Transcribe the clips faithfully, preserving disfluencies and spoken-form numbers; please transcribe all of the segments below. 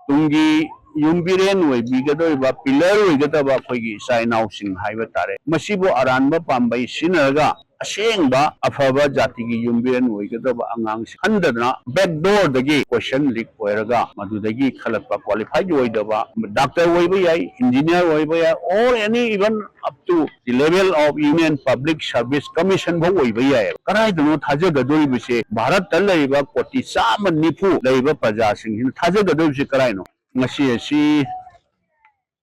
ꯇꯨꯡꯒꯤ ꯌꯨꯝꯕꯤꯔꯦꯟ ꯑꯣꯏꯕꯤꯒꯗꯧꯔꯤꯕ, ꯄꯤꯂꯔ ꯑꯣꯏꯒꯗꯕ ꯑꯩꯈꯣꯏꯒꯤ ꯏꯆꯥ ꯏꯅꯥꯎꯁꯤꯡ ꯍꯥꯏꯕ ꯇꯥꯔꯦ, ꯃꯁꯤꯕꯨ ꯑꯔꯥꯟꯕ ꯄꯥꯝꯕꯩ ꯁꯤꯖꯤꯟꯅꯔꯒ ꯑꯁꯦꯡꯕ ꯑꯐꯕ ꯖꯥꯇꯤꯒꯤ ꯌꯨꯝꯕꯤꯔꯦꯟ ꯑꯣꯏꯒꯗꯕ ꯑꯉꯥꯡꯁꯤꯡ ꯈꯟꯗꯗꯅ ꯕꯦꯛ ꯗꯣꯔꯗꯒꯤ ꯀꯣꯏꯁꯟ ꯂꯤꯛ ꯑꯣꯏꯔꯒ ꯃꯗꯨꯗꯒꯤ ꯈꯜꯂꯛꯄ, ꯀ꯭ꯋꯥꯂꯤꯐꯥꯏꯗ ꯑꯣꯏꯗꯕ, ꯗꯥꯛꯇꯔ ꯑꯣꯏꯕ ꯌꯥꯏ, ꯏꯟꯖꯤꯅꯤꯌꯥꯔ ꯑꯣꯏꯕ ꯌꯥꯏ, or any, even up to the level of Union Public Service Commission ꯐꯥꯎ ꯑꯣꯏꯕ ꯌꯥꯏꯑꯕ꯫ ꯀꯗꯥꯏꯗꯅꯣ ꯊꯥꯖꯒꯗꯧꯔꯤꯕꯁꯦ? ꯚꯥꯔꯠꯇ ꯂꯩꯔꯤꯕ ꯀꯣꯇꯤ ꯆꯥꯝꯃ ꯅꯤꯐꯨ ꯂꯩꯔꯤꯕ ꯄ꯭ꯔꯖꯥꯁꯤꯡꯁꯤꯅ ꯊꯥꯖꯒꯗꯧꯔꯤꯕꯁꯦ ꯀꯗꯥꯏꯅꯣ? ꯉꯁꯤ ꯑꯁꯤ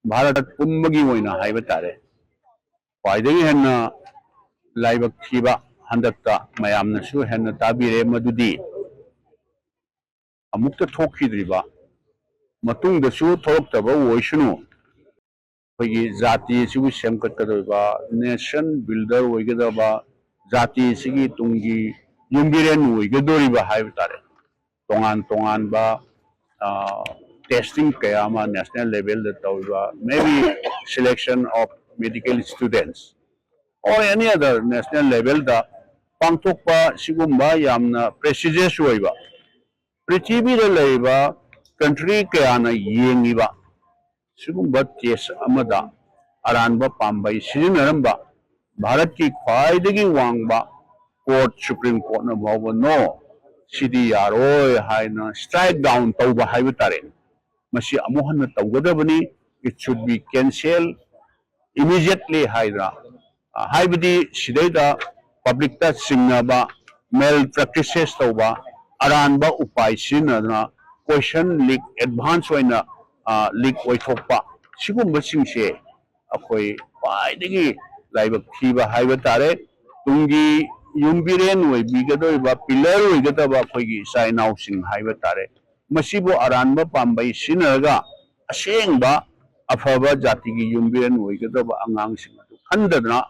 ꯚꯥꯔꯠ ꯄꯨꯝꯕꯒꯤ ꯑꯣꯏꯅ ꯍꯥꯏꯕ ꯇꯥꯔꯦ, ꯈ꯭ꯋꯥꯏꯗꯒꯤ ꯍꯦꯟꯅ ꯂꯥꯏꯕꯛ ꯊꯤꯕ, ꯍꯟꯗꯛꯇ ꯃꯌꯥꯝꯅꯁꯨ ꯍꯦꯟꯅ ꯇꯥꯕꯤꯔꯦ, ꯃꯗꯨꯗꯤ ꯑꯃꯨꯛꯇ ꯊꯣꯛꯈꯤꯗ꯭ꯔꯤꯕ, ꯃꯇꯨꯡꯗꯁꯨ ꯊꯣꯛꯂꯛꯇꯕ ꯑꯣꯏꯁꯅꯨ, ꯑꯩꯈꯣꯏꯒꯤ ꯖꯥꯇꯤ ꯑꯁꯤꯕꯨ ꯁꯦꯝꯒꯠꯀꯗꯧꯔꯤꯕ, ꯅꯦꯁꯟ ꯕꯤꯜꯗꯔ ꯑꯣꯏꯒꯗꯕ, ꯖꯥꯇꯤ ꯑꯁꯤꯒꯤ ꯇꯨꯡꯒꯤ ꯌꯨꯝꯕꯤꯔꯦꯟ ꯑꯣꯏꯒꯗꯧꯔꯤꯕ ꯍꯥꯏꯕ ꯇꯥꯔꯦ, ꯇꯣꯉꯥꯟ ꯇꯣꯉꯥꯟꯕ ꯇꯦꯁꯇꯤꯡ ꯀꯌꯥ ꯑꯃ ꯅꯦꯁꯅꯦꯜ ꯂꯦꯚꯦꯜꯗ ꯇꯧꯔꯤꯕ, maybe selection of medical students or any other national levelꯗ ꯄꯥꯡꯊꯣꯛꯄ ꯁꯤꯒꯨꯝꯕ ꯌꯥꯝꯅ ꯄ꯭ꯔꯦꯁꯤꯖꯤꯌꯁ ꯑꯣꯏꯕ, ꯄ꯭ꯔꯤꯊꯤꯕꯤꯗ ꯂꯩꯔꯤꯕ ꯀꯟꯇ꯭ꯔꯤ ꯀꯌꯥꯅ ꯌꯦꯡꯉꯤꯕ ꯁꯤꯒꯨꯝꯕ ꯇꯦꯁ ꯑꯃꯗ ꯑꯔꯥꯟꯕ ꯄꯥꯝꯕꯩ ꯁꯤꯖꯤꯟꯅꯔꯝꯕ ꯚꯥꯔꯠꯀꯤ ꯈ꯭ꯋꯥꯏꯗꯒꯤ ꯋꯥꯡꯕ ꯀꯣꯔꯠ, ꯁꯨꯄ꯭ꯔꯤꯝ ꯀꯣꯔꯠꯅ ꯐꯥꯎꯕ "ꯅꯣ, ꯁꯤꯗꯤ ꯌꯥꯔꯣꯏ" ꯍꯥꯏꯅ ꯁ꯭ꯇ꯭ꯔꯥꯏꯛ ꯗꯥꯎꯟ ꯇꯧꯕ ꯍꯥꯏꯕ ꯇꯥꯔꯦ꯫ ꯃꯁꯤ ꯑꯃꯨꯛ ꯍꯟꯅ ꯇꯧꯒꯗꯕꯅꯤ, "It should be cancelled immediately" ꯍꯥꯏꯗꯅ, ꯑ, ꯍꯥꯏꯕꯗꯤ ꯁꯤꯗꯩꯗ ꯄꯕ꯭ꯂꯤꯛꯇ ꯆꯤꯡꯅꯕ, ꯃꯦꯜ ꯄ꯭ꯔꯦꯛꯇꯤꯁꯦꯁ ꯇꯧꯕ, ꯑꯔꯥꯟꯕ ꯎꯄꯥꯏ ꯁꯤꯖꯤꯟꯅꯗꯨꯅ ꯀꯣꯏꯁꯟ ꯂꯤꯛ, ꯑꯦꯗꯚꯥꯟꯁ ꯑꯣꯏꯅ, ꯑ, ꯂꯤꯛ ꯑꯣꯏꯊꯣꯛꯄ, ꯁꯤꯒꯨꯝꯕꯁꯤꯡꯁꯦ ꯑꯩꯈꯣꯏ ꯈ꯭ꯋꯥꯏꯗꯒꯤ ꯂꯥꯏꯕꯛ ꯊꯤꯕ ꯍꯥꯏꯕ ꯇꯥꯔꯦ꯫ ꯇꯨꯡꯒꯤ ꯌꯨꯝꯕꯤꯔꯦꯟ ꯑꯣꯏꯕꯤꯒꯗꯧꯔꯤꯕ, ꯄꯤꯂꯔ ꯑꯣꯏꯒꯗꯕ ꯑꯩꯈꯣꯏꯒꯤ ꯏꯆꯥ ꯏꯅꯥꯎꯁꯤꯡ ꯍꯥꯏꯕ ꯇꯥꯔꯦ, ꯃꯁꯤꯕꯨ ꯑꯔꯥꯟꯕ ꯄꯥꯝꯕꯩ ꯁꯤꯖꯤꯟꯅꯔꯒ ꯑꯁꯦꯡꯕ ꯑꯐꯕ ꯖꯥꯇꯤꯒꯤ ꯌꯨꯝꯕꯤꯔꯦꯟ ꯑꯣꯏꯒꯗꯕ ꯑꯉꯥꯡꯁꯤꯡ ꯑꯗꯨ ꯈꯟꯗꯗꯅ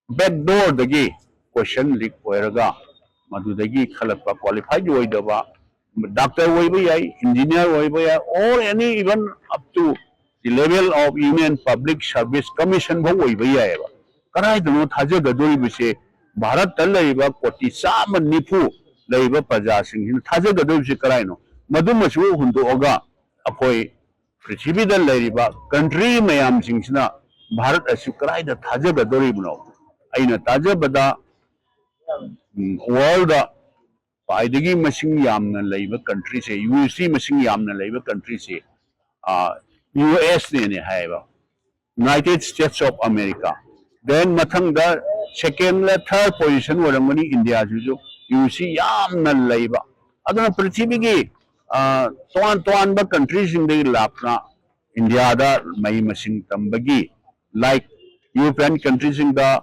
ꯕꯦꯛ ꯗꯣꯔꯗꯒꯤ ꯀꯣꯏꯁꯟ ꯂꯤꯛ ꯑꯣꯏꯔꯒ ꯃꯗꯨꯗꯒꯤ ꯈꯜꯂꯛꯄ, ꯀ꯭ꯋꯥꯂꯤꯐꯥꯏꯗ ꯑꯣꯏꯗꯕ, ꯗꯥꯛꯇꯔ ꯑꯣꯏꯕ ꯌꯥꯏ, ꯏꯟꯖꯤꯅꯤꯌꯥꯔ ꯑꯣꯏꯕ ꯌꯥꯏ, or any, even up to the level of Union Public Service Commission ꯐꯥꯎ ꯑꯣꯏꯕ ꯌꯥꯏꯑꯕ꯫ ꯀꯗꯥꯏꯗꯅꯣ ꯊꯥꯖꯒꯗꯧꯔꯤꯕꯁꯦ? ꯚꯥꯔꯠꯇ ꯂꯩꯔꯤꯕ ꯀꯣꯇꯤ ꯆꯥꯝꯃ ꯅꯤꯐꯨ ꯂꯩꯔꯤꯕ ꯄ꯭ꯔꯖꯥꯁꯤꯡꯁꯤꯅ ꯊꯥꯖꯒꯗꯧꯔꯤꯕꯁꯦ ꯀꯗꯥꯏꯅꯣ? ꯃꯗꯨꯃꯁꯨ ꯍꯨꯟꯗꯣꯛꯑꯒ ꯑꯩꯈꯣꯏ ꯄ꯭ꯔꯤꯊꯤꯕꯤꯗ ꯂꯩꯔꯤꯕ ꯀꯟꯇ꯭ꯔꯤ ꯃꯌꯥꯝꯁꯤꯡꯁꯤꯅ ꯚꯥꯔꯠ ꯑꯁꯤ ꯀꯗꯥꯏꯗ ꯊꯥꯖꯒꯗꯧꯔꯤꯕꯅꯣ? ꯑꯩꯅ ꯇꯥꯖꯕꯗ, ꯋꯥꯔꯜꯗ ꯈ꯭ꯋꯥꯏꯗꯒꯤ ꯃꯁꯤꯡ ꯌꯥꯝꯅ ꯂꯩꯕ ꯀꯟꯇ꯭ꯔꯤꯁꯦ, ꯌꯨ ꯑꯦꯁ ꯁꯤ ꯃꯁꯤꯡ ꯌꯥꯝꯅ ꯂꯩꯕ ꯀꯟꯇ꯭ꯔꯤꯁꯦ ꯌꯨ ꯑꯦꯁ ꯅꯦꯅꯦ ꯍꯥꯏꯌꯦꯕ, United States of America꯫ Then ꯃꯊꯪꯗ second ꯂ third position ꯑꯣꯏꯔꯝꯒꯅꯤ ꯏꯟꯗꯤꯌꯥꯁꯤꯁꯨ, ꯌꯨ ꯑꯦꯁ ꯁꯤ ꯌꯥꯝꯅ ꯂꯩꯕ꯫ ꯑꯗꯨꯅ ꯄ꯭ꯔꯤꯊꯤꯕꯤꯒꯤ ꯇꯣꯉꯥꯟ ꯇꯣꯉꯥꯟꯕ ꯀꯟꯇ꯭ꯔꯤꯁꯤꯡꯗꯒꯤ ꯂꯥꯛꯇꯅ ꯏꯟꯗꯤꯌꯥꯗ ꯃꯍꯩ ꯃꯁꯤꯡ ꯇꯝꯕꯒꯤ, ꯂꯥꯏꯛ ꯌꯨꯔꯣꯄꯤꯌꯟ ꯀꯟꯇ꯭ꯔꯤꯁꯤꯡꯗ,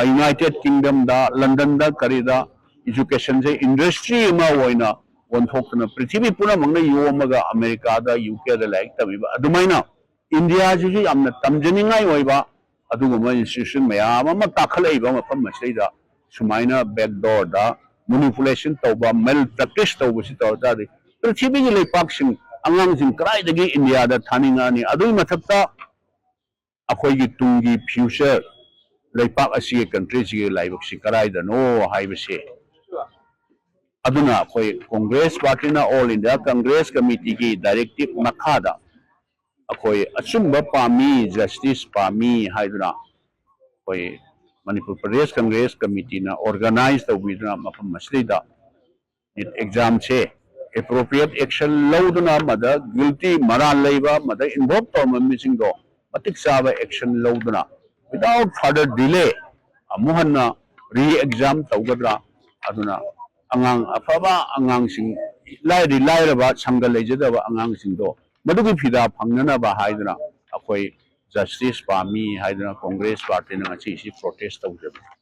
ꯌꯨꯅꯥꯏꯇꯦꯠ ꯀꯤꯡꯗꯝꯗ, ꯂꯟꯗꯟꯗ, ꯀꯔꯤꯗ ꯏꯖꯨꯀꯦꯁꯟꯁꯦ ꯏꯟꯗꯁꯇ꯭ꯔꯤ ꯑꯃ ꯑꯣꯏꯅ ꯑꯣꯟꯊꯣꯛꯇꯅ ꯄ꯭ꯔꯤꯊꯤꯕꯤ ꯄꯨꯝꯅꯃꯛꯅ ꯌꯣꯝꯃꯒ ꯑꯃꯦꯔꯤꯀꯥꯗ, ꯌꯨ ꯀꯦꯗ ꯂꯥꯏꯔꯤꯛ ꯇꯝꯃꯤꯕ꯫ ꯑꯗꯨꯃꯥꯏꯅ ꯏꯟꯗꯤꯌꯥꯁꯤꯁꯨ ꯌꯥꯝꯅ ꯇꯝꯖꯅꯤꯡꯉꯥꯏ ꯑꯣꯏꯕ ꯑꯗꯨꯒꯨꯝꯕ ꯏꯟꯁꯇꯤꯇ꯭ꯌꯨꯁꯟ ꯃꯌꯥꯝ ꯑꯃ ꯀꯥꯈꯠꯂꯛꯏꯕ ꯃꯐꯝ ꯑꯁꯤꯗꯩꯗ ꯁꯨꯃꯥꯏꯅ ꯕꯦꯛꯗꯣꯔꯗ ꯃꯣꯅꯤꯄꯨꯂꯦꯁꯟ ꯇꯧꯕ, ꯃꯦꯜ ꯄ꯭ꯔꯦꯛꯇꯤꯁ ꯇꯧꯕꯁꯤ ꯇꯧꯔ ꯇꯥꯔꯗꯤ ꯄ꯭ꯔꯤꯊꯤꯕꯤꯒꯤ ꯂꯩꯄꯥꯛꯁꯤꯡ ꯑꯉꯥꯡꯁꯤꯡ ꯀꯗꯥꯏꯗꯒꯤ ꯏꯟꯗꯤꯌꯥꯗ ꯊꯥꯅꯤꯡꯉꯛꯑꯅꯤ? ꯑꯗꯨꯒꯤ ꯃꯊꯛꯇ ꯑꯩꯈꯣꯏꯒꯤ ꯇꯨꯡꯒꯤ ꯐ꯭ꯌꯨꯆꯔ, ꯂꯩꯄꯥꯛ ꯑꯁꯤꯒꯤ, ꯀꯟꯇ꯭ꯔꯤꯁꯤꯒꯤ ꯂꯥꯏꯕꯛꯁꯤ ꯀꯗꯥꯏꯗꯅꯣ ꯍꯥꯏꯕꯁꯦ, ꯑꯗꯨꯅ ꯑꯩꯈꯣꯏ Congress ꯄꯥꯔꯇꯤꯅ, all India Congress ꯀꯃꯤꯇꯤꯒꯤ directive ꯃꯈꯥꯗ ꯑꯩꯈꯣꯏ ꯑꯆꯨꯝꯕ ꯄꯥꯝꯃꯤ, ꯖꯁꯇꯤꯁ ꯄꯥꯝꯃꯤ ꯍꯥꯏꯗꯨꯅ ꯑꯩꯈꯣꯏ ꯃꯅꯤꯄꯨꯔ ꯄ꯭ꯔꯗꯦꯁ ꯀꯪꯒ꯭ꯔꯦꯁ ꯀꯃꯤꯇꯤꯅ ꯑꯣꯔꯒꯅꯥꯏꯖ ꯇꯧꯕꯤꯗꯨꯅ ꯃꯐꯝ ꯑꯁꯤꯗꯩꯗ ꯅꯤꯠ ꯑꯦꯛꯖꯥꯝꯁꯦ ꯑꯦꯄ꯭ꯔꯣꯄ꯭ꯔꯤꯌꯦꯠ ꯑꯦꯛꯁꯟ ꯂꯧꯗꯨꯅ, ꯃꯗ ꯒꯤꯜꯇꯤ, ꯃꯔꯥꯜ ꯂꯩꯕ, ꯃꯗ ꯏꯟꯚꯣꯜꯕ ꯇꯧꯔꯝꯕ ꯃꯤꯁꯤꯡꯗꯣ ꯃꯇꯤꯛ ꯆꯥꯕ ꯑꯦꯛꯁꯟ ꯂꯧꯗꯨꯅ, without further delay, ꯑꯃꯨꯛ ꯍꯟꯅ ꯔꯤ ꯑꯦꯛꯖꯥꯝ ꯇꯧꯒꯗ꯭ꯔꯥ? ꯑꯗꯨꯅ ꯑꯉꯥꯡ ꯑꯐꯕ ꯑꯉꯥꯡꯁꯤꯡ, ꯂꯥꯏꯔꯤ ꯂꯥꯏꯔꯕ, ꯁꯪꯒ ꯂꯩꯖꯗꯕ ꯑꯉꯥꯡꯁꯤꯡꯗꯣ ꯃꯗꯨꯒꯤ ꯐꯤꯗꯥ ꯐꯪꯅꯅꯕ ꯍꯥꯏꯗꯨꯅ ꯑꯩꯈꯣꯏ ꯖꯁꯇꯤꯁ ꯄꯥꯝꯃꯤ ꯍꯥꯏꯗꯨꯅ ꯀꯣꯡꯒ꯭ꯔꯦꯁ ꯄꯥꯔꯇꯤꯅ ꯉꯁꯤꯁꯤ ꯄ꯭ꯔꯣꯇꯦꯁ ꯇꯧꯖꯕꯅꯤ꯫